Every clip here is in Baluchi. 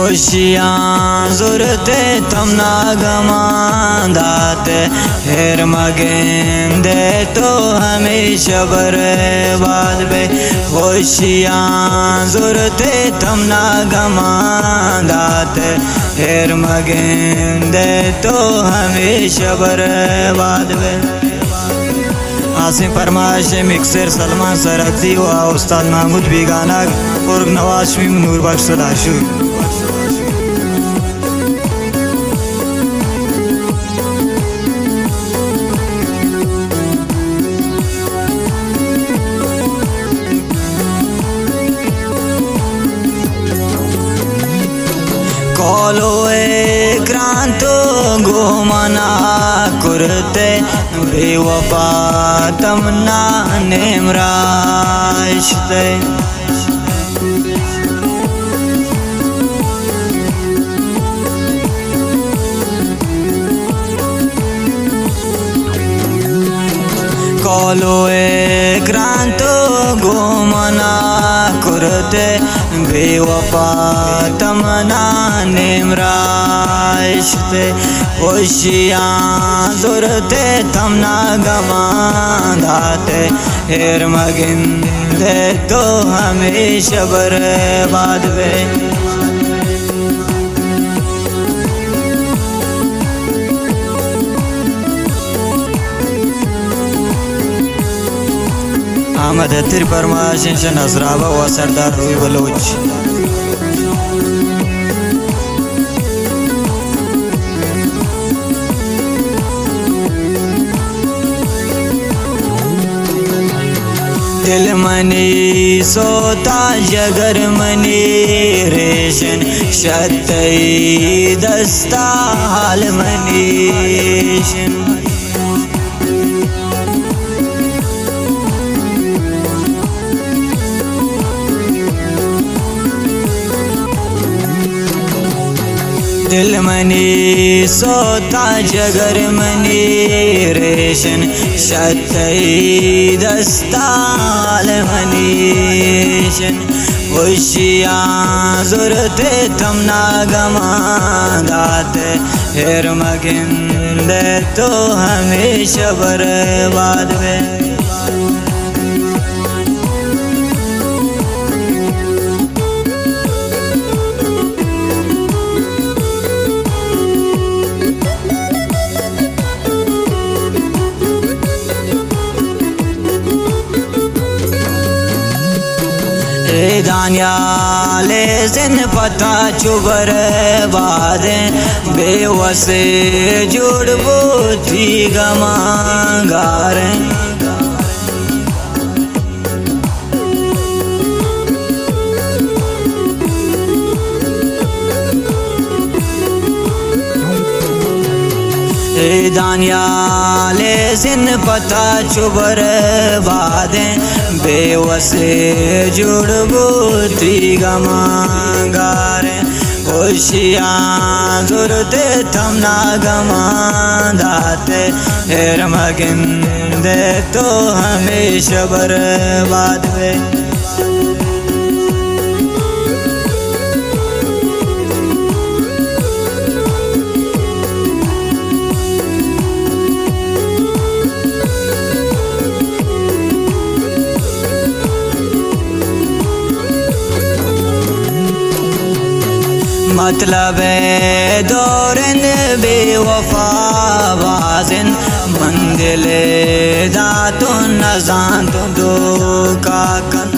خوشیاں زرتے تمنا گماں داتے، ہیر مگندے تو ہمیشہ برباد بے۔ خوشیاں زرتے تمنا گماں داتے، ہیر مگندے تو ہمیشہ برباد بے۔ آسیں پرمائش، مکسر سلمان سرحدی و استاد محمود بیگانگ، ارگ نواز شمیم، نور بخش سداشور۔ کولو اکران تو گو منا کرتے، بے وفا تمنا نیم راشتے۔ کولو اکران تو گو منا کرتے، بے وفا تمنا نیم راشتے۔ خوشیاں زرتے تمنا گماں داتے، ہیر مگندے تو ہمیشہ برباد بے۔ احمد ہتر پرمائش انت، نصرآباد و سردار روی بلوچ۔ دل منی سوتا، جگر منی ریشن، شتئی دستا حال منی شن۔ دل منی سوتا، جگر منی ریشن، شتئی دستا حال منی شن۔ خوشیاں زرتے تمنا گماں داتے، ہیر مگندے تو ہمیشہ برباد بے۔ اے دانیال ءِ زند پتا چو بربادیں، بے وسے جوڑ بوتی گماں گاریں۔ اے دانیال ءِ زند پتا چو بربادیں، بے وسے جوڑ بوتی گماں گاریں۔ خوشیاں زرتے تمنا گماں داتے، ہیر مگندے تو ہمیشہ برباد بے۔ مطلب ءِ دور انت بے وفا باز انت، من دل ءِ دات و نزانت دھوکہ کن۔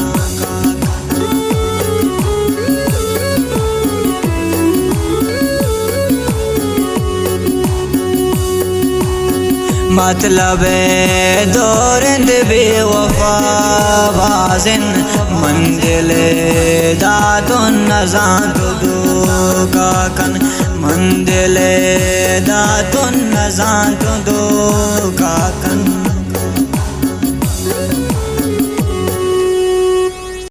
مطلب ءِ دور انت بے وفا باز انت، من دل ءِ دات و نزانت دھوکہ کن، من دل ءِ دات و نزانت دھوکہ کن۔